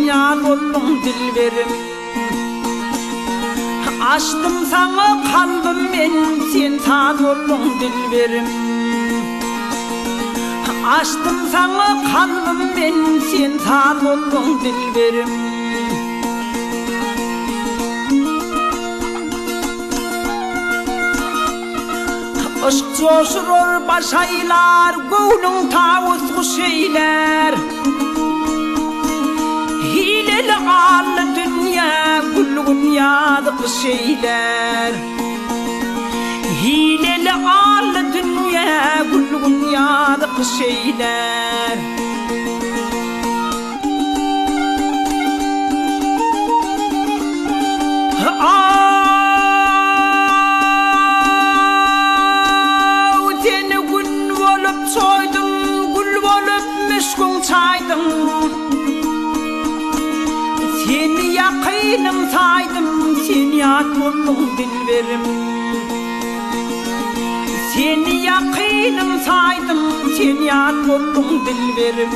ýar bolduň dilberim. Açdym saňa kalbym men, sen saz bolduň dilberim. Açdym saňa kalbym men, sen saz bolduň dilberim. Yşk joşurar, baş aýlar, göwnüň tawus guş eýlär. Hileli ally dünýä gülgün ýazy gyş eýlär. Hileli ally dünýä gülgün ýazy gyş eýlär. Aw, seni gün bolup çoýdum, gül bolup müşgüň çaýdym. Seni ýakynym saýdym, sen ýat bolduň dilberim. Seni ýakynym saýdym, sen ýat bolduň dilberim.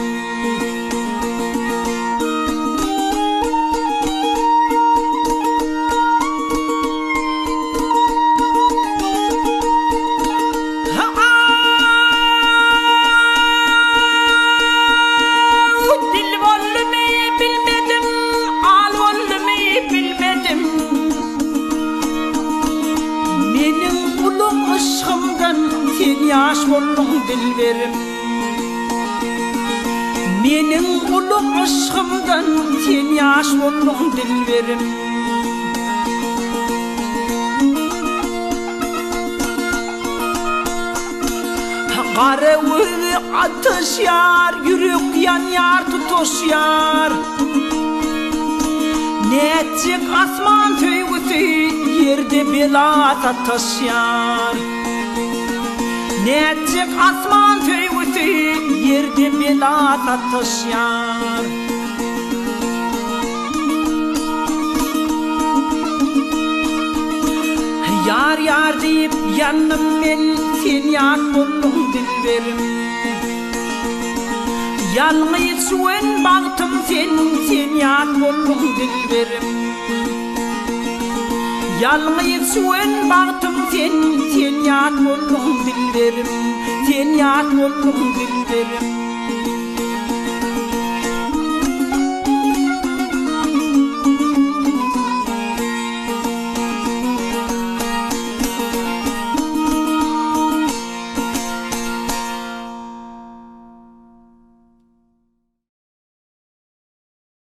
Aw, dil boldumy bilmedim, al boldumy bilmedim. Meniň uly yşgymdan sen ýaş bolduň dilberim. Meniň uly yşgymdan sen ýaş bolduň dilberim. Gara gözi ataşýar, ýürek ýanýar, tutaşýar. Nätjek asman söýgüsi ýerde bela sataşýar. Nätjek asman söýgüsi ýerde bela sataşýar. Ýar ýar diýip ýandym men, sen ýat bolduň dilberim. Ýalňyz çüwen bagtym sen, sen ýat bolduň dilberim. Ýalňyz çüwen bagtym sen, sen ýat bolduň dilberim. Sen ýat bolduň dilberim.